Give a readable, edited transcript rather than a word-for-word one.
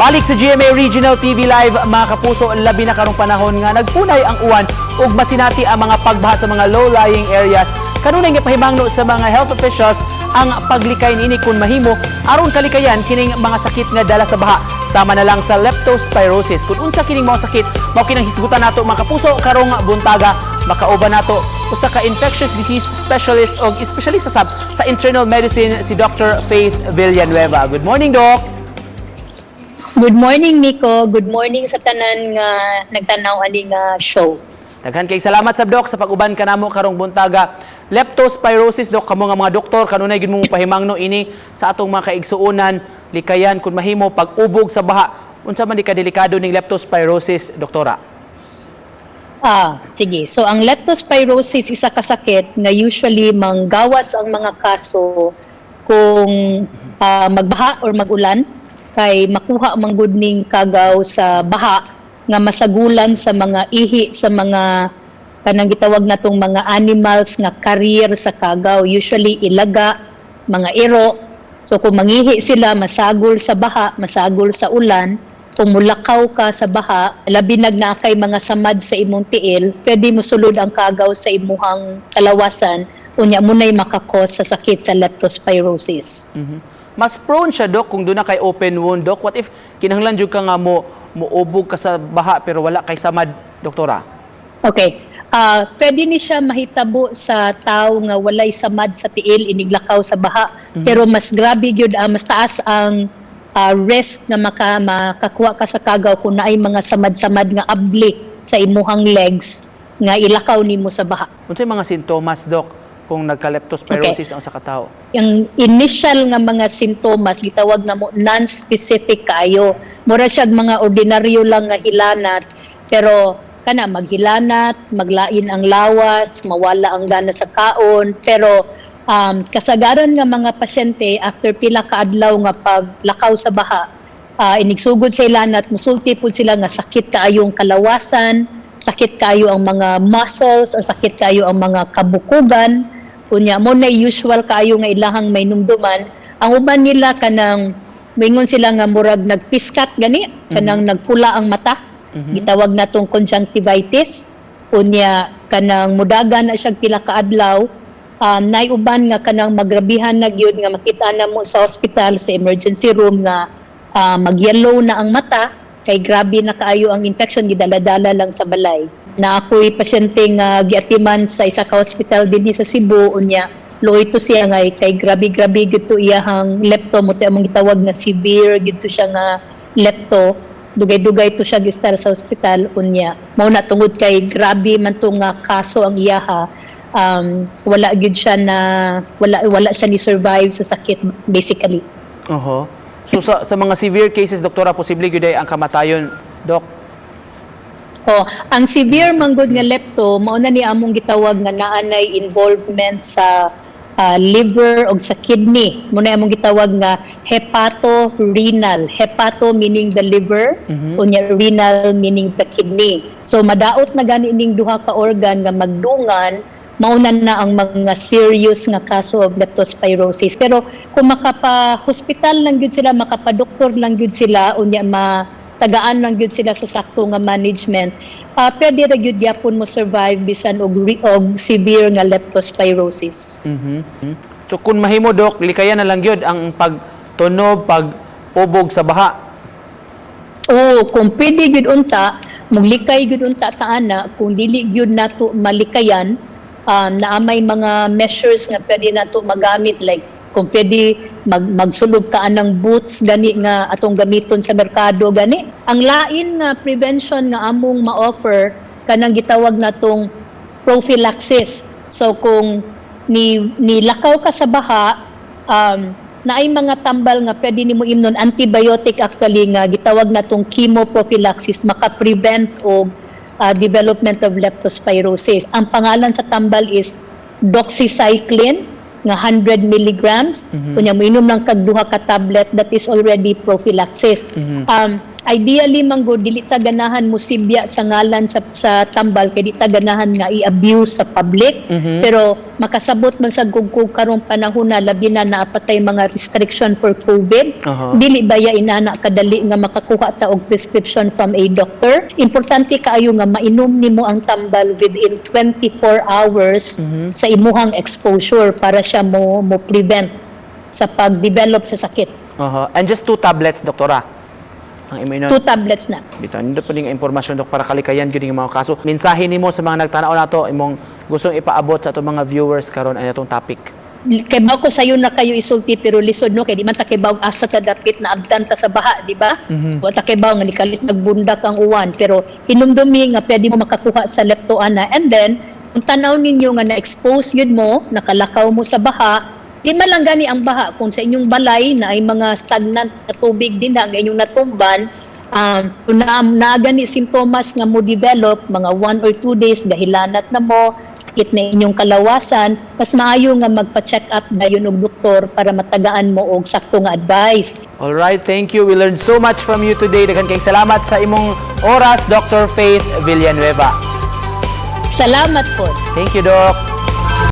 Balik sa GMA Regional TV Live, mga kapuso, labi na karong panahon nga nagpunay ang uwan ug masinati ang mga pagbaha sa mga low-lying areas. Kanunay nga pahimangno sa mga health officials ang paglikay niini kung mahimo aron kalikayan kining mga sakit nga dala sa baha, sama na lang sa leptospirosis. Kung unsa kining mga sakit, mao kinang hisgutan nato, mga kapuso, karong buntaga. Makauban nato usa ka infectious disease specialist o espesyalista sab sa internal medicine, si Dr. Faith Villanueva. Good morning, Doc. Good morning, Nico. Good morning sa tanan nga nagtanaw ani nga show. Daghan kay salamat sa Doc sa pag-uban kanamo karong buntaga. Leptospirosis, Doc, kamo nga mga doktor kanunay gid mo pahimangno ini sa atong mga kaigsuonan, likayan kung mahimo pag-ubog sa baha. Unsa man di kadelikado ning leptospirosis, doktora? Ah, sige. So ang leptospirosis, isa ka sakit nga usually manggawas ang mga kaso kung magbaha or magulan, kay makuha man gud ning kagaw sa baha nga masagulan sa mga ihi sa mga kanang gitawag natong mga animals nga carrier sa kagaw, usually ilaga, mga iro. So kung mangihi sila, masagol sa baha, masagol sa ulan, kung mulakaw ka sa baha, labi nag naa kay mga samad sa imong tiil, pwede mo sulod ang kagaw sa imuhang kalawasan, unya mao nay maka-cause sa sakit sa leptospirosis. Mas prone siya, Doc, kung duna kay open wound, Doc. What if kinahanglan jud ka nga mo muubog ka sa baha pero wala kay samad, doktora? Okay. Pwede ni siya mahitabo sa tao nga walay samad sa tiil iniglakaw sa baha. Pero mas grabe gyud, mas taas ang risk nga makakuha ka sa kagaw kung naay mga samad-samad nga abli sa imuhang legs nga ilakaw nimo sa baha. Unsay mga sintomas, Doc, kung nagka-leptospirosis ang usa ka tawo? Ang initial nga mga sintomas, gitawag na mo non-specific kaayo. Mura siya mga ordinaryo lang nga hilanat, pero kana maghilanat, maglain ang lawas, mawala ang gana sa kaon, pero kasagaran nga mga pasyente, after pila ka adlaw nga paglakaw sa baha, inigsugod sa hilanat, musulti pud sila nga sakit kaayong kalawasan, sakit kaayo ang mga muscles or sakit kaayo ang mga kabukugan. Unya mao na usual kaayo nga ilahang mainumduman. Ang uban nila, kanang moingon sila nga murag nagpiskat gani, kanang nagpula ang mata. Gitawag natong conjunctivitis. Unya kanang mudagan na siya pila ka adlaw. Naay uban nga kanang magrabihan na gyud nga makita na mo sa hospital, sa emergency room, nga mag-yellow na ang mata kay grabe na kaayo ang infection, gidala-dala lang sa balay. Na ako'y pasyente nga giatiman sa isa ka hospital dinhi sa Cebu, unya luoy to siya nga kay grabe-grabe gyud to iyahang lepto, mao to among gitawag nga severe gyud to siya nga lepto. Dugay-dugay to siya gistar sa hospital, unya mao na tungod kay grabe man to nga kaso ang iyaha, wala gyud siya na wala wala siya ni survive sa sakit basically. Oho. So sa mga severe cases, doktora, posible gyud ay ang kamatayon, Doc? Oh, ang severe manggod nga lepto, mao na ni among gitawag nga naanay involvement sa liver o sa kidney. Mao na among gitawag nga hepatorenal. Hepato meaning the liver, unya renal meaning the kidney. So madaot na gani ning duha ka organ nga magdungan, mauna na ang mga serious nga kaso of leptospirosis. Pero kung makapa-hospital lang gyud sila, makapa-doktor lang gyud sila, unya ma tagaan lang gyud sila sa sakto nga management, pwede ra gyud gyapon mo survive bisan og severe nga leptospirosis. So kung mahimo, Doc, likayan na lang gyud ang pagtunob, pag-ubog sa baha. Oo, kung pwede gyud unta, muglikay gyud unta ta ana. Kung dili gyud nato malikayan, naa may mga measures nga pwede nato magamit, like kung pwede magsulog ka anang boots gani nga atong gamiton sa merkado gani. Ang lain nga prevention nga among ma-offer, kanang gitawag natong prophylaxis. So kung ni nilakaw ka sa baha, naay mga tambal nga pwede nimo imnon, antibiotic actually, nga gitawag natong chemoprophylaxis, maka-prevent og development of leptospirosis. Ang pangalan sa tambal is doxycycline nga 100 milligrams. Kunya moinom lang kag duha ka tablet, that is already prophylaxis. Ideally man gud, dili ta ganahan mo sibya sa ngalan sa tambal kay di ta ganahan nga i-abuse sa public. Pero makasabot man sa gugkog karong panahon na, labi na naa pa tay mga restriction for COVID. Dili baya inana kadali nga makakuha ta og prescription from a doctor. Importante kaayo nga mainom nimo ang tambal within 24 hours sa imuhang exposure para siya mo prevent sa pag-develop sa sakit. And just two tablets, doktora, ang imo? Two tablets na. Bitaw, nindot pa ning impormasyon, dok, para kalikayan gyud ang mga kaso. Mensahe nimo sa mga nagtanaw nato, imong gustong ipaabot sa atong mga viewers karon ay atong topic. Kay ko sayo na kayo isulti pero lisod, no, kay di man ta kibaw asa ta dapit na abdan ta sa baha, di ba? Wa ta kibaw nga nikalit nagbundak ang uwan, pero hinumdumi nga pwede mo makakuha sa lepto ana. And then kung tanaw ninyo nga na-expose yun mo, nakalakaw mo sa baha, di man lang gani ang baha, kung sa inyong balay na ay mga stagnant na tubig din na ang inyong natumban, kung na gani simptomas nga mo develop mga 1 or 2 days, gahilanat na mo, sakit na inyong kalawasan, mas maayo nga magpa-check up dayon og doktor para matagaan mo og sakto nga advice. All right, thank you. We learned so much from you today. Daghan kay salamat sa imong oras, Dr. Faith Villanueva. Salamat po. Thank you, Doc.